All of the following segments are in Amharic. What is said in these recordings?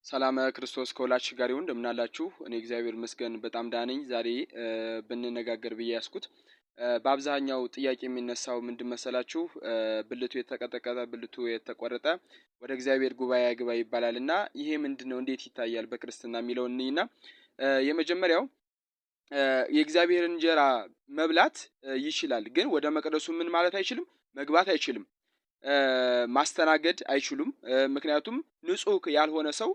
ሰላመ ክርስቶስ ከሁላችሁ ጋር ይሁን። እንደምናላችሁ እኔ እግዚአብሔር ይመስገን በጣም ደህና ነኝ። ዛሬ ብንነጋገር ብዬ ያስኩት በአብዛኛው ጥያቄ የሚነሳው ምንድን መሰላችሁ? ብልቱ የተቀጠቀጠ ብልቱ የተቆረጠ ወደ እግዚአብሔር ጉባኤ አይግባ ይባላል እና ይሄ ምንድን ነው? እንዴት ይታያል በክርስትና የሚለውን እንይና የመጀመሪያው የእግዚአብሔር እንጀራ መብላት ይችላል፣ ግን ወደ መቅደሱ ምን ማለት አይችልም፣ መግባት አይችልም፣ ማስተናገድ አይችሉም። ምክንያቱም ንጹሕ ያልሆነ ሰው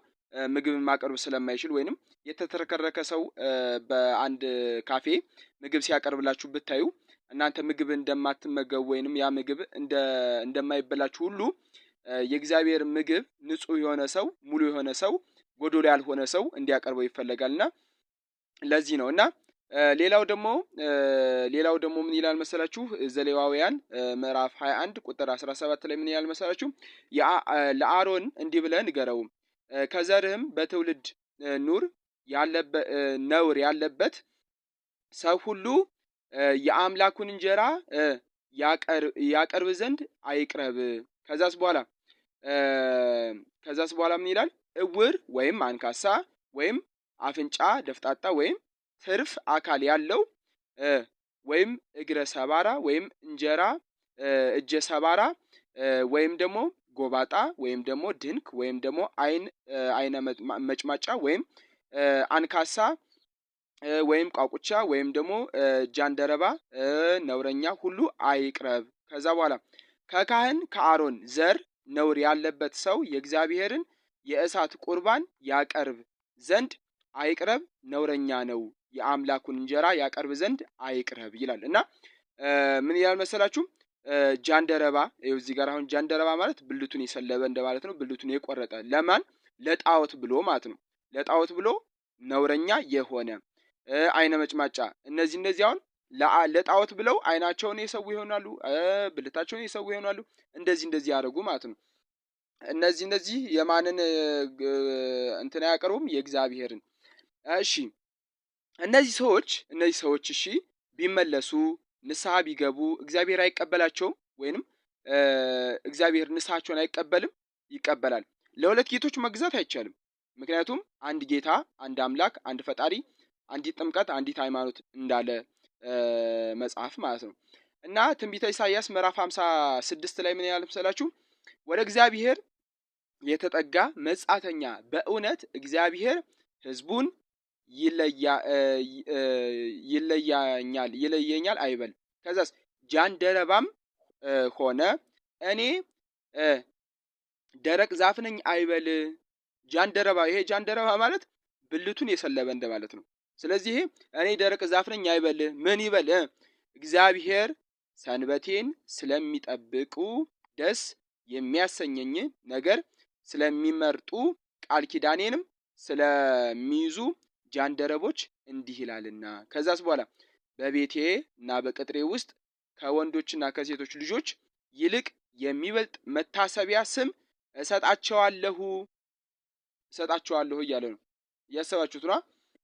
ምግብ ማቅረብ ስለማይችል ወይንም የተተረከረከ ሰው በአንድ ካፌ ምግብ ሲያቀርብላችሁ ብታዩ እናንተ ምግብ እንደማትመገቡ ወይንም ያ ምግብ እንደማይበላችሁ ሁሉ የእግዚአብሔር ምግብ ንጹሕ የሆነ ሰው፣ ሙሉ የሆነ ሰው፣ ጎዶሎ ያልሆነ ሰው እንዲያቀርበው ይፈለጋልና ለዚህ ነው። እና ሌላው ደግሞ ምን ይላል መሰላችሁ? ዘሌዋውያን ምዕራፍ 21 ቁጥር 17 ላይ ምን ይላል መሰላችሁ? ለአሮን እንዲህ ብለህ ንገረው፣ ከዘርህም በትውልድ ኑር ነውር ያለበት ሰው ሁሉ የአምላኩን እንጀራ ያቀርብ ዘንድ አይቅረብ። ከዛስ በኋላ ምን ይላል? እውር ወይም አንካሳ ወይም አፍንጫ ደፍጣጣ ወይም ትርፍ አካል ያለው ወይም እግረ ሰባራ ወይም እንጀራ እጀ ሰባራ ወይም ደግሞ ጎባጣ ወይም ደግሞ ድንክ ወይም ደግሞ አይነ መጭማጫ ወይም አንካሳ ወይም ቋቁቻ ወይም ደግሞ ጃንደረባ ነውረኛ ሁሉ አይቅረብ። ከዛ በኋላ ከካህን ከአሮን ዘር ነውር ያለበት ሰው የእግዚአብሔርን የእሳት ቁርባን ያቀርብ ዘንድ አይቅረብ፣ ነውረኛ ነው፣ የአምላኩን እንጀራ ያቀርብ ዘንድ አይቅረብ ይላል። እና ምን ይላል መሰላችሁ? ጃንደረባ ይኸው እዚህ ጋር አሁን ጃንደረባ ማለት ብልቱን የሰለበ እንደማለት ነው። ብልቱን የቆረጠ ለማን? ለጣዖት ብሎ ማለት ነው። ለጣዖት ብሎ ነውረኛ የሆነ፣ አይነ መጭማጫ፣ እነዚህ አሁን ለጣዖት ብለው አይናቸውን የሰው ይሆናሉ፣ ብልታቸውን የሰው ይሆናሉ። እንደዚህ እንደዚህ ያደርጉ ማለት ነው። እነዚህ የማንን እንትን አያቀርቡም? የእግዚአብሔርን። እሺ፣ እነዚህ ሰዎች እሺ ቢመለሱ፣ ንስሐ ቢገቡ እግዚአብሔር አይቀበላቸውም? ወይንም እግዚአብሔር ንስሐቸውን አይቀበልም? ይቀበላል። ለሁለት ጌቶች መግዛት አይቻልም። ምክንያቱም አንድ ጌታ፣ አንድ አምላክ፣ አንድ ፈጣሪ፣ አንዲት ጥምቀት፣ አንዲት ሃይማኖት እንዳለ መጽሐፍ ማለት ነው። እና ትንቢተ ኢሳይያስ ምዕራፍ 56 ላይ ምን ይላል መሰላችሁ? ወደ እግዚአብሔር የተጠጋ መጻተኛ በእውነት እግዚአብሔር ሕዝቡን ይለያኛል ይለየኛል አይበል። ከዛስ ጃንደረባም ሆነ እኔ ደረቅ ዛፍ ነኝ አይበል። ጃንደረባ፣ ይሄ ጃንደረባ ማለት ብልቱን የሰለበ እንደማለት ነው። ስለዚህ ይሄ እኔ ደረቅ ዛፍ ነኝ አይበል። ምን ይበል? እግዚአብሔር ሰንበቴን ስለሚጠብቁ፣ ደስ የሚያሰኘኝ ነገር ስለሚመርጡ፣ ቃል ኪዳኔንም ስለሚይዙ ጃንደረቦች እንዲህ ይላልና። ከዛስ በኋላ በቤቴ እና በቅጥሬ ውስጥ ከወንዶችና ከሴቶች ልጆች ይልቅ የሚበልጥ መታሰቢያ ስም እሰጣቸዋለሁ እሰጣቸዋለሁ እያለ ነው። እያሰባችሁት ነው።